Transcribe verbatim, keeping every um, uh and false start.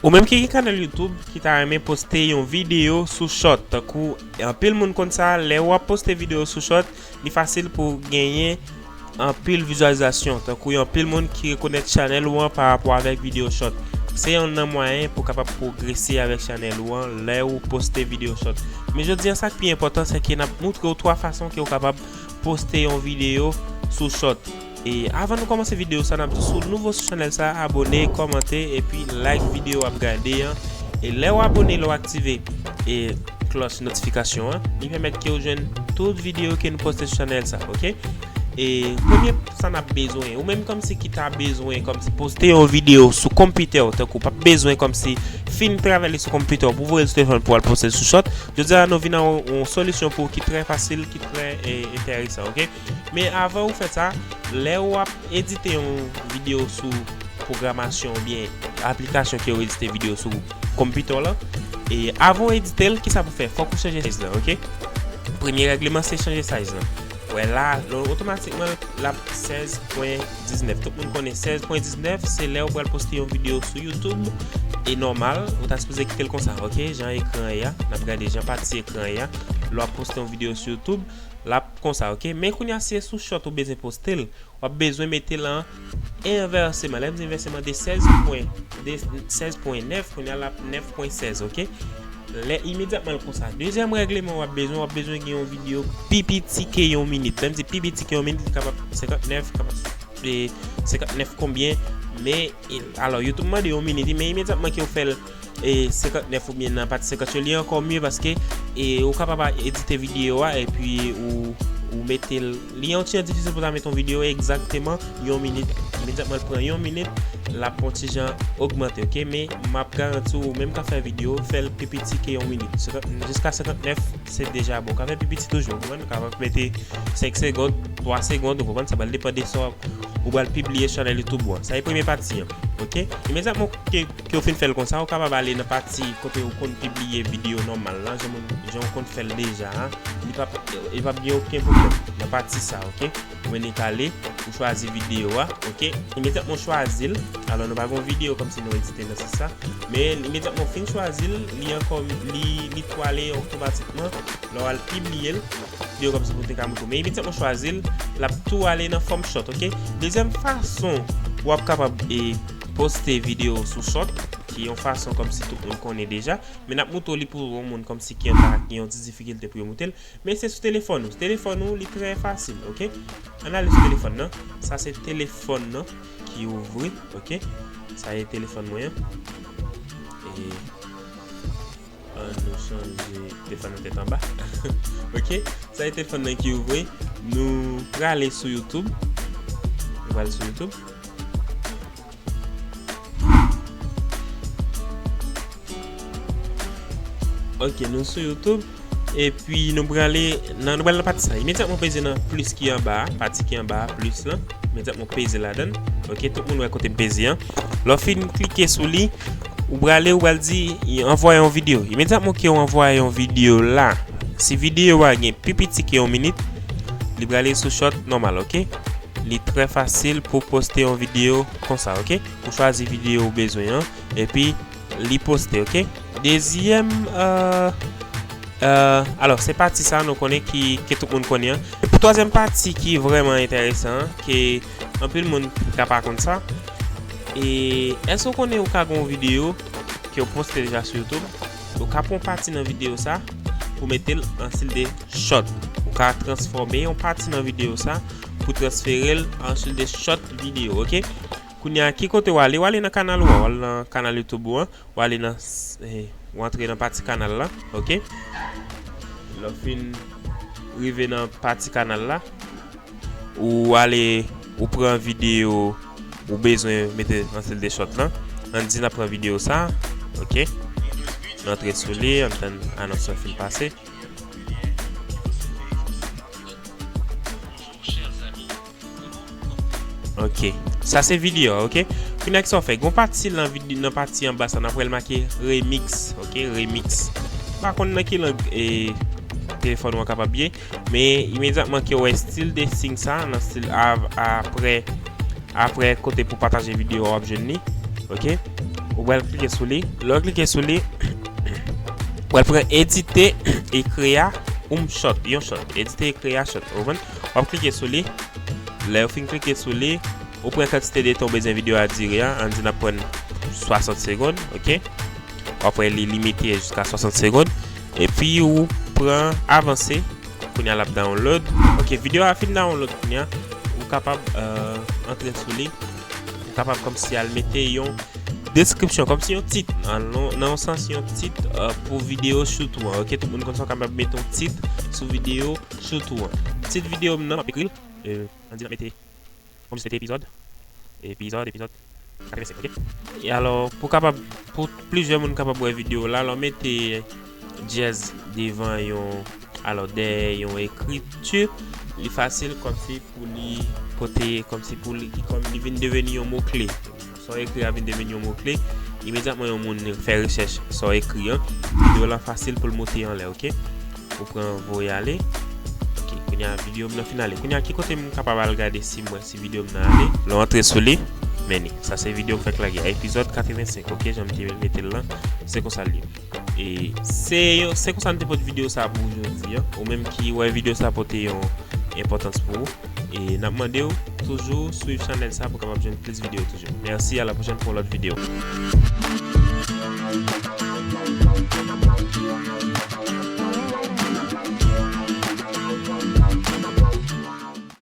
Ou menm ki gen kanal YouTube ki ta renmen poste yon videyo sou Shorts, tankou anpil moun konn sa, lè w ap poste videyo sou Shorts, li fasil pou w genyen anpil vizyalizasyon, tankou gen anpil moun ki rekonèt chanèl ou an pa rapò avèk videyo Shorts. Se yonn nan mwayen pou w kapab pwogrese avèk chanèl ou an lè ou poste videyo Shorts. Men jodi an, sa k pi enpòtan, se ke n ap moutre w twa fason ke w kapab poste yon videyo sou Shorts. E avan nou kòmanse videyo sa, n ap di, si w nouvo sou chanèl sa, abone, kòmante, epi like videyo w ap gade an. E lè w abone, lè w aktive e klòch notifikasyon an, li pèmèt ke w jwenn tout videyo ke nou poste sou chanèl sa, oke? E premye sa n ap bezwen, ou menm kòmsi ki ta bezwen kòmsi poste yon videyo sou konpitè w, tankou w p ap bezwen kòmsi fin travay li sou konpitè w pou voye l sou telefòn pou w al poste l sou Shorts, jodi a nou vin ak yon, yon solisyon pou w ki trè fasil, ki trè, e, enteresan, oke? Men avan ou fè sa, lè w ap edite yon videyo sou pwogramasyon oubyen aplikasyon ke w edite videyo sou konpitè w lan, e avan w edite l, kisa pou w fè? Fòk ou chanje size lan, oke? Premye règleman se chanje size lan. Wè la, l, otomatikman l ap sèz pwen diznèf. Tout moun konnen sèz pwen diznèf se lè w pral poste yon videyo sou YouTube. E nòmal, ou ta sipoze kite l konsa, oke? Jan ekran an ye a, n ap gade jan pati ekran an ye a. Lè w ap poste yon videyo sou YouTube, l ap konsa, oke? Men kounye a, si se sou Shorts ou bezwen poste l, w ap bezwen mete l an envèseman. Lè m di envèseman, de sèz pwen, de sèz pwen nèf, kounye a l ap nèf pwen sèz, oke? Lè imedyatman l konsa. Dezyèm règleman w ap bezwen, w ap bezwen gen yon videyo pi piti ke yon minit. Lè m di pi piti ke yon minit, li kapab senkantnèf, kapab, e, senkantnèf konbyen, men, e, alò, YouTube mande yon minit, men imedyatman ke w fè l e, senkantnèf oubyen nan pati senkant yo, li ankò mye paske, e, ou kapab edite videyo a epi ou, ou mete l. Li yon ti jan difisil pou ta mete yon videyo egzakteman yon minit. Imedyatman l pran yon minit, l ap yon ti jan ogmante, oke? Men m ap garanti w, ou menm k ap fè videyo, fè l pi piti ke yon minit. Senkant, jiska senkantnèf, se deja bon. Ou ka fè pi piti toujou, ou konprann? Ou kapab mete senk segonn, twa segonn, ou konprann? Sa pral depann de sa w ap, ou pral pibliye chanèl YouTube ou an. Sa e premye pati an, oke? Imedyatman ke ke w fin fè l konsa, ou kapab ale nan pati kote ou konn pibliye videyo nòmal la, jan moun, jan w konn fè l deja a. Li p ap, li p ap gen okenn pwoblèm nan pati sa, oke? Ou menm ale, ou chwazi videyo a, oke? Imedyatman w chwazi l, alò nou pa gen yon videyo kòmsi nou edite nan sans sa, men imedyatman w fin chwazi l, li ankò, li, li tou ale otomatikman, lè w al pibliye l, videyo kòmsi pou te ka moutre w. Men imedyatman w chwazi l, l ap tou ale nan fòm Shorts, oke? Dezyèm fason w ap kapab, e, poste videyo sou Shorts, ki yon fason kòmsi tout moun konnen deja, men n ap moutre w li pou yon moun kòmsi ki anba, ki yon ti difikilte pou yo moutre l, men se sou telefòn ou. Sou telefòn ou, li trè fasil, oke? Ann ale sou telefòn nan. Sa se telefòn nan ki ouvri, oke? Sa e telefòn mwen an. E, ann nou chanje telefòn nan tèt anba. Oke? Sa e telefòn nan ki ouvri. Nou prale sou YouTube. Nou prale sou YouTube. Ok, nou sou YouTube. Epi nou prale nan, nou prale nan pati sa. Imedyatman w peze nan plis ki anba a, pati ki anba a, plis lan. Imedyatman w peze ladan l. Ok, tout moun wè kote m peze an. Lè w fin klike sou li, ou prale, ou pral di, anvwaye yon videyo. Imedyatman ke w anvwaye yon videyo la, si videyo a gen pi piti ke yon minit, li prale sou Shorts nòmal, ok? Li trè fasil pou poste yon videyo konsa, ok? Ou chwazi videyo ou bezwen an, epi li poste, ok? Dezyèm, euh, euh, alò, se pati sa nou konnen ki, ke tout moun konnen an. Pou twazyèm pati ki vrèman enteresan an, ke anpil moun ka pa konn sa, e èske w konnen ou ka gen yon videyo ke w poste deja sou YouTube? Ou ka pran yon pati nan videyo sa pou mete l an stil de Shorts. Ou ka transfòme yon pati nan videyo sa pou transfere l an stil de Shorts videyo, ok? Kounye a, ki kote w ale? W ale nan kanal ou an, w ale nan kanal YouTube ou an, w ale nan, eh, w antre nan pati kanal la, ok? Lè w fin rive nan pati kanal la, ou ale, ou pran videyo ou bezwen mete an stil de Shorts lan. Ann di n ap pran videyo sa, ok? Nou antre sou li, ann tann anons lan fin pase. Ok. Sa se videyo a, ok? Kounye a, kisa w fè? Gon pati nan vide-, nan pati anba sa, n ap wè l make remix, ok? Remix. M pa konn nan ki lang, e, telefòn ou an kapab ye, men imedyatman ke w wè stil de siy sa, nan stil av-, apre, apre kote pou pataje videyo a, w ap jwenn li, ok? Ou pral klike sou li. Lè w klike sou li, ou pral pran edite e kreye a, yon shot, yon shot. Edite e kreye a shot. Ou konprann? W ap klike sou li. Lè w fin klike sou li, ou pran kantite de tan w bezwen videyo a dire a. Ann di n ap pran swasant segonn, oke? W ap wè li limite jiska swasant segonn. Epi ou pran avanse. Kounye a l ap download. Oke, videyo a fin download kounye a. Ou kapab, euh, antre sou li. Ou kapab kòmsi al mete yon deskripsyon, kòmsi yon tit. Nan, nan yon sans, yon tit, euh, pou videyo shoot ou an. Oke, tout moun konn sa w kapab mete yon tit sou videyo shoot ou an. Tit videyo m nan, m ap ekri l. Euh, ann di n ap mete Kòmsi se te epizòd. Epizòd, epizòd katrevensenk, oke? E alò, pou kapab, pou plizyè moun kapab wè videyo la, lè w mete djèz devan yon, alò, dèyè yon ekriti, li fasil kòmsi pou li pote, kòmsi pou li, kòm li vin deveni yon mo kle. Sa w ekri a vin deveni yon mo kle. Imedyatman yon moun fè rechèch sa w ekri an, videyo la fasil pou l moute anlè, oke? Ou pran voye ale. Oke, kounye a videyo m nan fin ale. Kounye a ki kote m kapab al gade si m wè si videyo m nan ale? Lè w antre sou li, men li. Sa se videyo m fèk lage a, epizòd katrevensenk, oke, jan m te mete l lan, se konsa l ye. E se yo, se konsa m te pot videyo sa pou ou jodi a. Ou menm ki wè videyo sa pote yon enpòtans pou ou. E n ap mande w toujou swiv chanèl sa pou kapab jwenn plis videyo toujou. Mèsi, a la pwochèn pou yon lòt videyo.